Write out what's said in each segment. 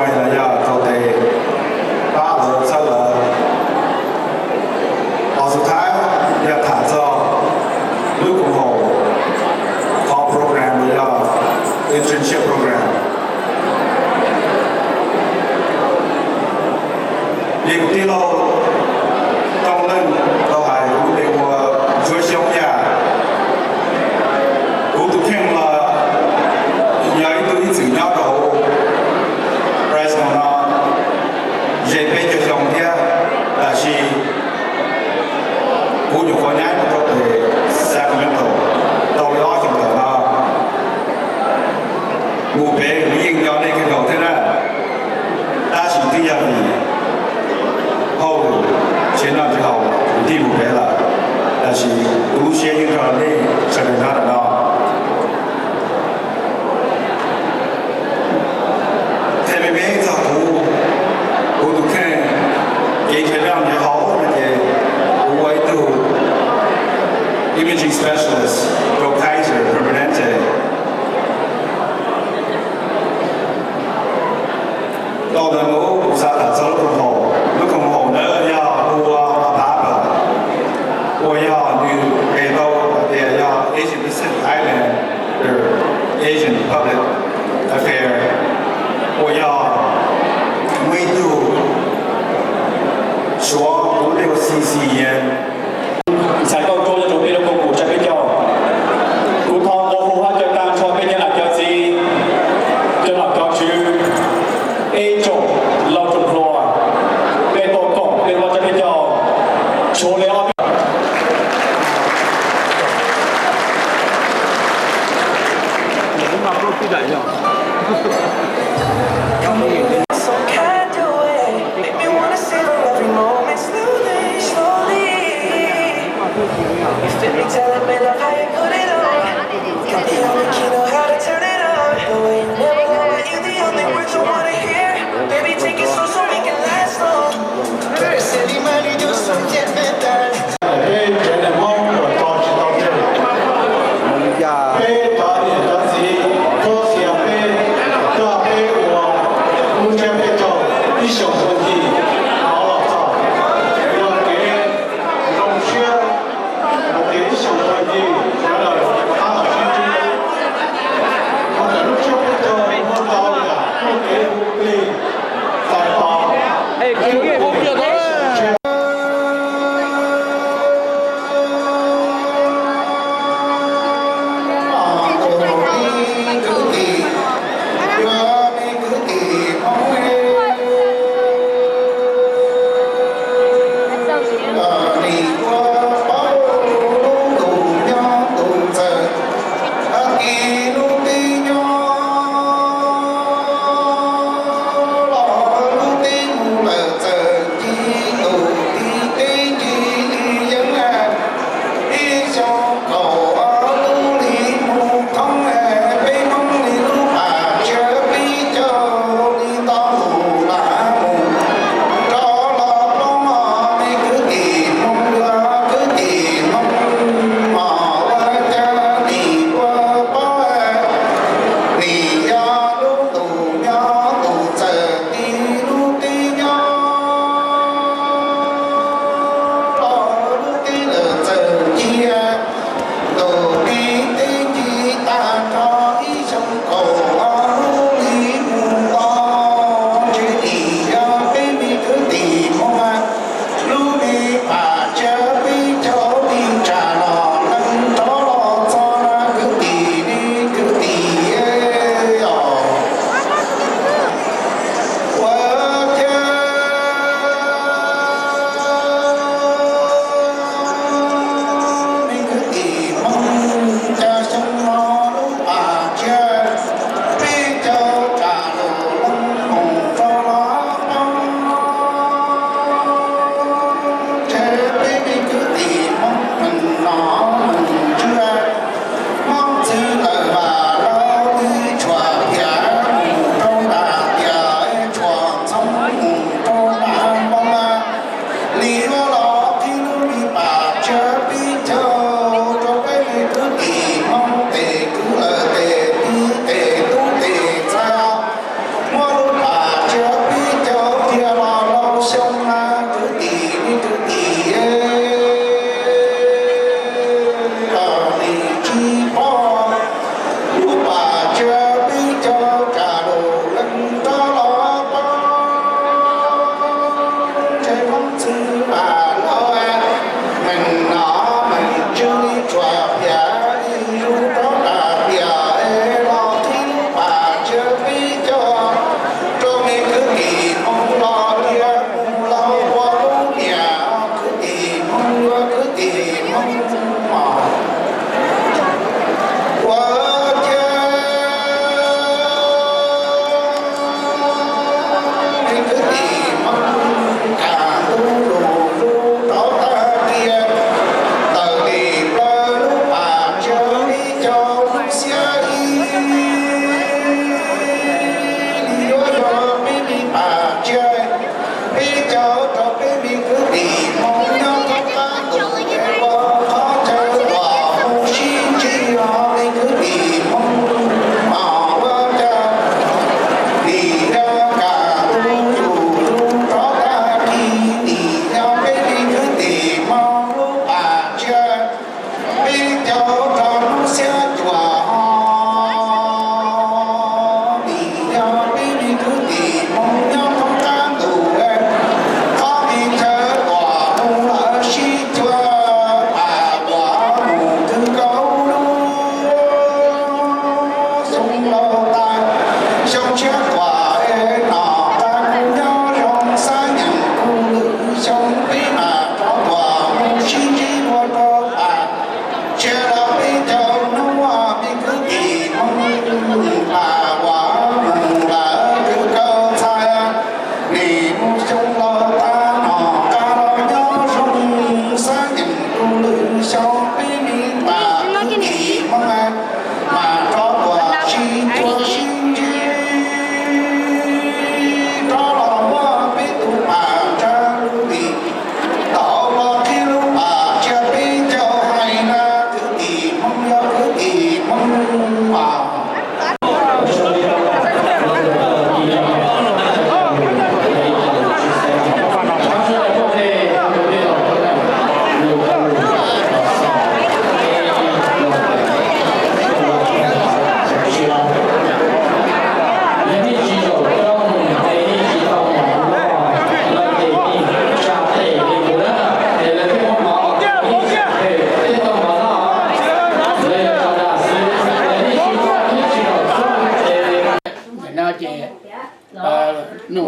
Yog tau tes pab lawv txhawb lawv. Qhov xub thawj yog tham txog lub koom haum qhov program uas yog internship program. Li kuv tij laug Tooj Neej tau hais, kuv lub npe hu ua Ntsuab Xyoob Yaj. Kuv tus kheej los yog ib tug ib txwm nyob rau hauv Fresno no ze peb caug xyoo thiab, tab sis kuv nyuam qhuav nyab mus rau pem Sacramento tau li ob xyoos tom no. Mus pem kuv yeej nco nej kawg nkaus thiab na, tab sis twb yog vim hauj lwm tsev noj tsev haus kuv thiaj mus pem lawm, tab sis kuv lub siab yeej nrog nej sawv daws nyob ntawm no. Qhia me me txog kuv, kuv tus kheej, kev nrhiav noj nrhiav haus no ces kuv ua ib tug imaging specialist rau Kaiser Permanente. Tau ntawd mus kuv xav tham txog lub koom haum, lub koom haum ntawd yog hu ua APAPA, uas yog nws qhia tau hais tias yog Asian Pacific Island, Asian Public Affairs, uas yog muaj ib tug Suav hu ua C C N. Ntxhais nkauj ntsuab nyob rau peb lub koom haum tsab peb caug. Kuv thov nqua hu hab caw tag nrho peb cov nam cov txiv, cov nom cov tswv, ib tsoom laus tsoom hluas, peb tuaj koom peb lub tsab peb caug tshuav li ob peb Peb cov niam txiv txhob xiam peb, coj peb ua lub tsab peb caug ib xyoos txuas ncig rov los txog, yog kev zoo siab, yog kev ib xyoos txuas ncig sawv daws rov los sib ntsib. Ua kom lub tsab peb caug muaj ntau yam muaj kev hu plig txais tos.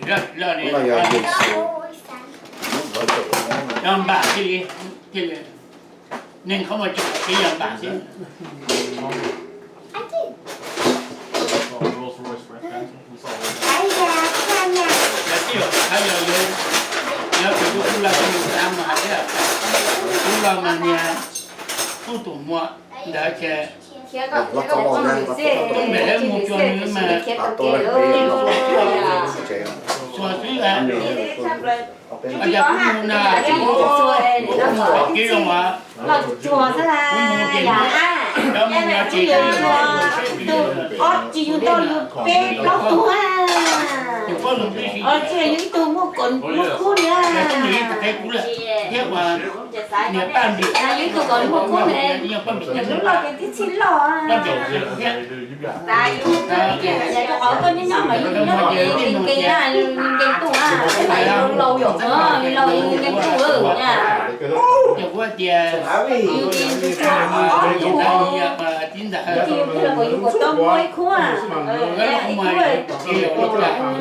Tsis loj tsis loj li. Yog npam thiaj li, thiaj li, neeg qhov muag tsis pom kev yog npam xwb. Yog tib yam qhov yog yus, yog tus kuj loj tus mus xav mas hais tias, kuj loj mas niag tub tus muam ntawd ces tub npem lawv mus cuag nws mas, xuas xwb a. Ua cas kuv mus na, kuv mus qhov kev zoo as, kuv mus ces cov mus no ces tsis yug tau yus peb plaub tug a. Ces poj niam tib si, tsis yog yus ib tug muaj koob muaj khub li a. Kuv mus ib tag qheb kuv lawm thiab uas niag Paj Npiam, yus ib tug koob muaj khub ne, yog Paj Npiam, lub loj ces tib txhij loj. Paj Npiam thiab. Rau qhov koj nyob nyob mas yus nyob ces nkees na, nkees tuaj a, peb mas yus laus yom, laus nkees tuaj na. Ces kuv hais tias, yus ces tsis tshua ob tug, yus ces los kom yus kom tau muaj ib khub a, ib khub, ces kuv tau muaj khub a.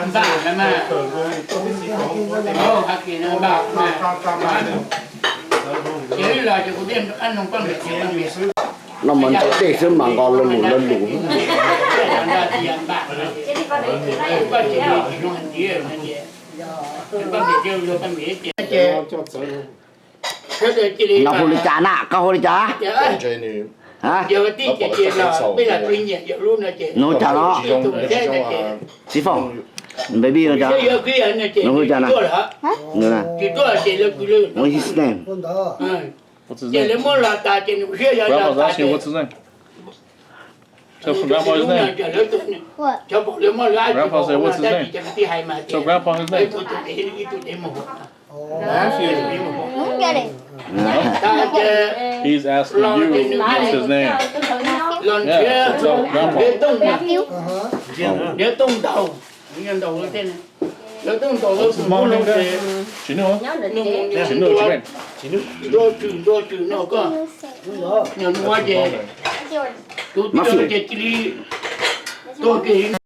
Npam na mas, hais tias npam na, ces los ces kuv thiaj nug Paj Npiam tias, Paj Npiam, no mas ntau dej xwb mas nqos lo lus lo lus. Nws hu li cas na, koj hu li cas? Nws hu cas no? Xib Foob, baby no cas? Nws hu cas na? What is his name? Grandpa's asking, what's his name? Tell him, Grandpa, his name. Grandpa said, what's his name? Tell Grandpa his name. He's asking you what's his name. Yeah, so tell Grandpa. What's his mom's name, Dad? She knew, huh? She knew what you meant. What's his mom's name?